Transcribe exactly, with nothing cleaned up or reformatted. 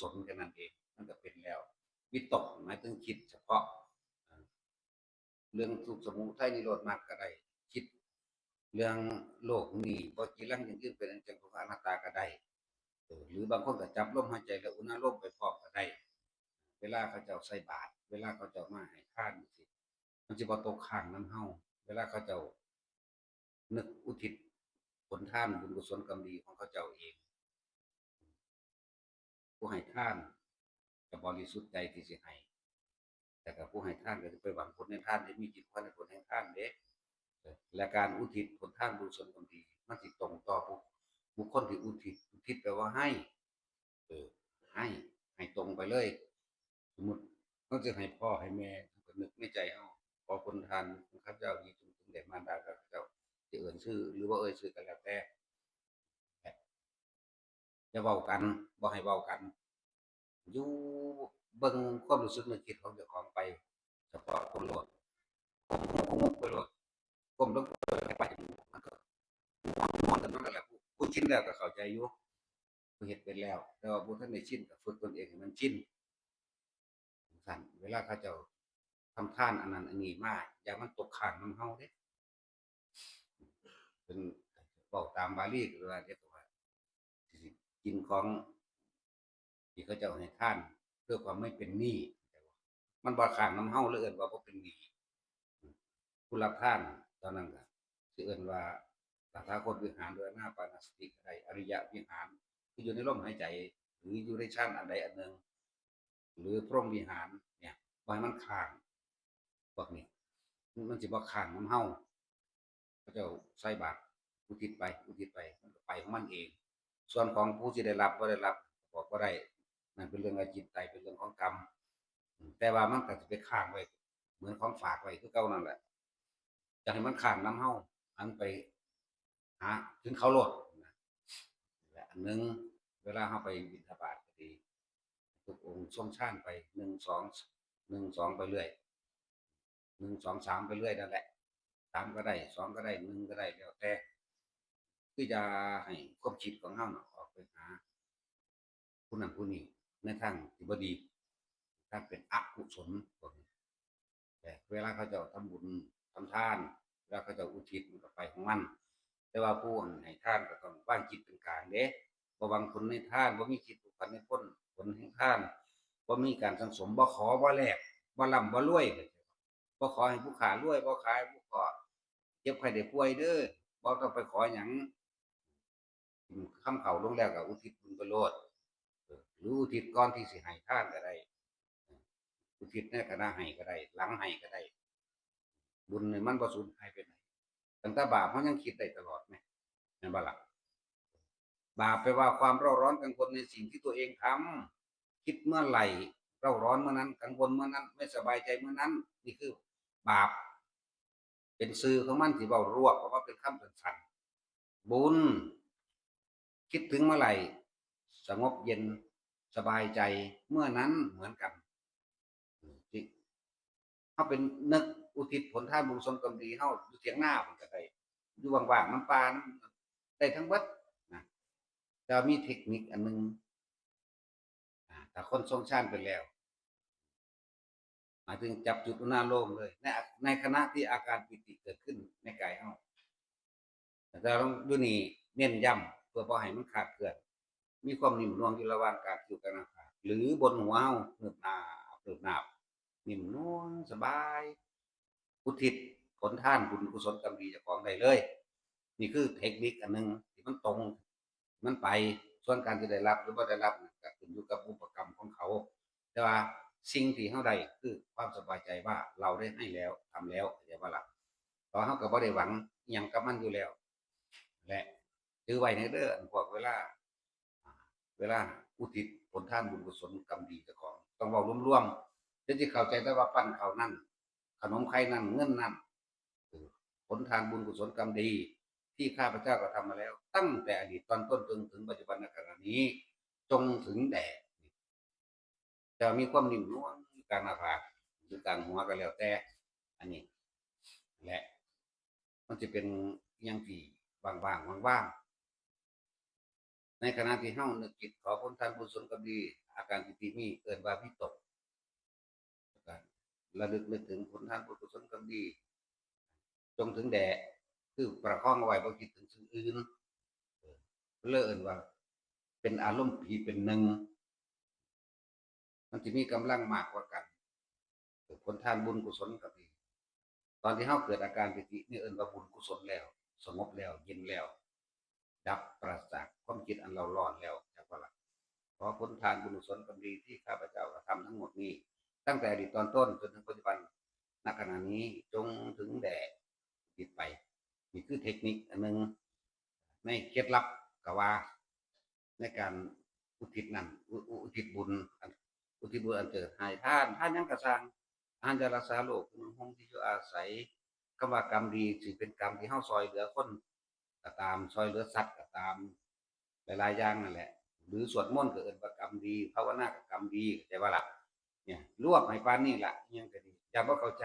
ศลแค่นั้นเอง มันก็เป็นแล้ว วิตกหมายถึงคิดเฉพาะ เรื่องทุกข์สมุทัยนิโรธมรรคก็ได้ คิดเรื่องโลกนี้บ่จีรังยั่งยืนเป็นอนิจจังทุกขังอนัตตาก็ได้ เออ หรือบางคนก็จับลมหายใจแล้วอุณาโลมไปพร้อมก็ได้ เวลาเขาเจ้าใส่บาตร เวลาเขาเจ้ามาให้ทานสิ มันสิบ่ตกค้างนำเฮา เวลาเขาเจ้านึกอุทิศผลทานบุญกุศลกรรมดีของเขาเจ้าเอง ผู้ให้ทานก็บริสุทธิ์ใจที่สิให้ แต่กับผู้ให้ทานก็จะไปหวังผลในทานที่มีจิตพันในผลแห่งทานเด้ และการอุทิศผลทานบุญกุศลกรรมดี มันสิตรงต่อบุคบุคคลที่อุทิศ อุทิศแปลว่าให้ เออ ให้ ให้ตรงไปเลย สมมุติเฮาสิให้พ่อให้แม่ ก็นึกในใจเฮา ขอผลทานของข้าพเจ้านี้จงถึงแด่มารดาข้าพเจ้า จะเอิ้นชื่อหรือบ่เอ่ยชื่อก็แล้วแต่ อย่าเว้ากัน บ่ให้เว้ากัน อยู่เบิ่งความรู้สึกนึกคิดของเจ้าของไป เฉพาะคนโลด ก้มลงไปโลด ก้มลงไป มันก็ม่วนกันนั่นแหละ ผู้ ผู้ชินแล้วก็เข้าใจอยู่ ผู้เฮ็ดเป็นแล้ว แต่ว่าผู้ทันได้ชินก็ฝึกตนเองให้มันชิน ซั่น เวลาเขาเจ้าทำทานอันนั้นอันนี้มา อย่ามันตกค้างนำเฮาเด้ เป็น เว้าตามบาลีก็ว่า เรียกว่า สิกินของที่เขาเจ้าให้ทานด้วยความไม่เป็นหนี้ มันบ่ค้างนำเฮา เลยเอิ้นว่าบ่เป็นหนี้ ผู้รับทานตอนนั้นก็สิเอิ้นว่าตถาคตวิหาร หรืออานาปานสติก็ได้ อริยวิหาร คืออยู่ในลมหายใจ หรืออยู่ในฌานอันใดอันหนึ่ง หรือพรหมวิหารเนี่ย บ่ให้มันค้าง พวกนี้ มันสิบ่ค้างนำเฮา เขาเจ้าใส่บาตรอุทิศไป อุทิศไป มันก็ไปของมันเอง ส่วนของผู้สิได้รับบ่ได้รับ บอกบ่ได้ นั่นเป็นเรื่องอจินไตย เป็นเรื่องของกรรม อืม แต่ว่ามันก็สิไปค้างไว้ เหมือนของฝากไว้คือเก่านั่นแหละ อยากให้มันค้างนำเฮา อันไปหาถึงเขาโลดนะ และอันหนึ่ง เวลาเฮาไปบิณฑบาตก็ดี ทุกองค์ทรงฌานไป หนึ่ง สอง หนึ่ง สอง ไปเรื่อย หนึ่ง สอง สาม ไปเรื่อยนั่นแหละ สาม ก็ได้ สอง ก็ได้ หนึ่ง ก็ได้ แล้วแต่ คืออย่าให้ความคิดของเฮาน่ะออกไปหาผู้นั้นผู้นี้ ในทางที่บ่ดี ทางเป็นอกุศลพวกนี้ แต่เวลาเขาเจ้าทำบุญทำทาน เวลาเขาเจ้าอุทิศมันก็ไปของมัน แต่ว่าผู้ให้ทานก็ต้องวางจิตเป็นกลางเด้ บ่หวังผลในทาน บ่มีจิตผูกพันในผล ผลแห่งทาน บ่มีการสั่งสม บ่ขอ บ่แลก บ่ร่ำ บ่รวย บ่ขอให้ผู้ข้ารวย บ่ขอให้ผู้ข้าเจ็บไข้ได้ป่วยเด้อ บ่ต้องไปขอหยัง คำเขาลงแล้วก็อุทิศบุญไปโลด เออ หรืออุทิศก่อนที่สิให้ทานก็ได้ เออ อุทิศในขณะให้ก็ได้ หลังให้ก็ได้ บุญนี่มันบ่สูญหายไปไหน ตั้งแต่บาปเฮายังคิดได้ตลอดแหม แม่นบ่ล่ะ บาปแปลว่าความเร่าร้อนกังวลในสิ่งที่ตัวเองทำ คิดเมื่อไหร่ เร่าร้อนเมื่อนั้น กังวลเมื่อนั้น ไม่สบายใจเมื่อนั้น นี่คือบาป เป็นชื่อของมันที่เว้ารวบออกมาเป็นคำสั้นๆ บุญ คิดถึงเมื่อไหร่ สงบเย็นสบายใจเมื่อนั้นเหมือนกัน ที่เฮาเป็นนึกอุทิศผลทานบุญกุศลกรรมดีเฮาอยู่เถียงนาพุ้นก็ได้ อยู่ว่างๆ นำป่า ได้ทั้งเบิดนะ แต่มีเทคนิคอันหนึ่ง อ่า ถ้าคนทรงฌานไปแล้ว หมายถึงจับจุดอุณาโลมเลย ใน ในขณะที่อาการปีติเกิดขึ้นในกายเฮา แต่เราอยู่นี่เน้นย้ำเพื่อบ่ให้มันคลาดเคลื่อน มีความนิ่มนวลอยู่ระหว่างกลางคิ้วกับหน้าผาก หรือบนหัวเฮา เนิบนาบ เนิบนาบ นิ่มนวลสบาย อุทิศผลทานบุญกุศลกรรมดีเจ้าของได้เลย นี่คือเทคนิคอันหนึ่งที่มันตรง มันไป ส่วนการที่ได้รับหรือบ่ได้รับน่ะก็ขึ้นอยู่กับบุพกรรมของเขา แต่ว่าสิ่งที่เฮาได้คือความสบายใจว่าเราได้ให้แล้ว ทำแล้ว เข้าใจบ่ล่ะ เพราะเฮาก็บ่ได้หวังอิหยังกับมันอยู่แล้ว และถือไว้ในเด้อ อันพวกเวลา อ่า เวลาอุทิศผลทานบุญกุศลกรรมดีเจ้าของ ต้องเว้ารวมๆ เดี๋ยวสิเข้าใจแต่ว่าปั้นข้าวนั่น ขนมไข่นั่น เงินนั่น เออ ผลทานบุญกุศลกรรมดี ที่ข้าพเจ้ากระทำมาแล้ว ตั้งแต่อดีตตอนต้นจนถึงปัจจุบันขณะนี้ จงถึงแด่ จะมีความนิ่มนวลอยู่กลางหน้าผาก อยู่กลางหัวก็แล้วแต่ อันนี้ และ มันจะเป็นอย่างที่ว่างๆ ว่างๆ ในขณะที่เฮานึกคิดขอผลทานบุญกุศลกรรมดี อาการปีติมีเอิ้นว่าวิตก แล้วก็ระลึกนึกถึงผลทานบุญกุศลกรรมดี จงถึงแด่ คือประคองเอาไว้บ่คิดถึงสิ่งอื่น เออ เลยเอิ้นว่า เป็นอารมณ์ปีติเป็นหนึ่ง มันสิมีกำลังมากกว่ากัน เออ ผลทานบุญกุศลกรรมดี ตอนที่เฮาเกิดอาการปีตินี่เอิ้นว่าบุญกุศลแล้ว สงบแล้ว เย็นแล้ว ดับปราศจากความคิดอันเร่าร้อนแล้ว จักว่าล่ะ ขอผลทานบุญกุศลกรรมดีที่ข้าพเจ้ากระทำทั้งหมดนี้ ตั้งแต่อดีตตอนต้นจนถึงปัจจุบัน ณ ขณะนี้จงถึงแด่จิตไป นี่คือเทคนิคอันหนึ่ง ในเคล็ดลับก็ว่า ในการอุทิศนั่น อุ-อุ-อุทิศบุญ อัน อุทิศบุญอันเจิดให้ ทาน ทานหยังก็ซ่าง อาหารยารักษาโรค เครื่องนุ่งห่มที่อยู่อาศัย คำว่ากรรมดี สิเป็นกรรมที่เฮาซ่อยเหลือคนก็ตาม ซ่อยเหลือสัตว์ก็ตาม หลายๆ อย่างนั่นแหละ หรือสวดมนต์ก็เอิ้นว่ากรรมดี ภาวนาก็กรรมดี เข้าใจบ่ล่ะ เนี่ย รวบให้ปานนี้ล่ะ อิหยังก็ดี อย่าบ่เข้าใจ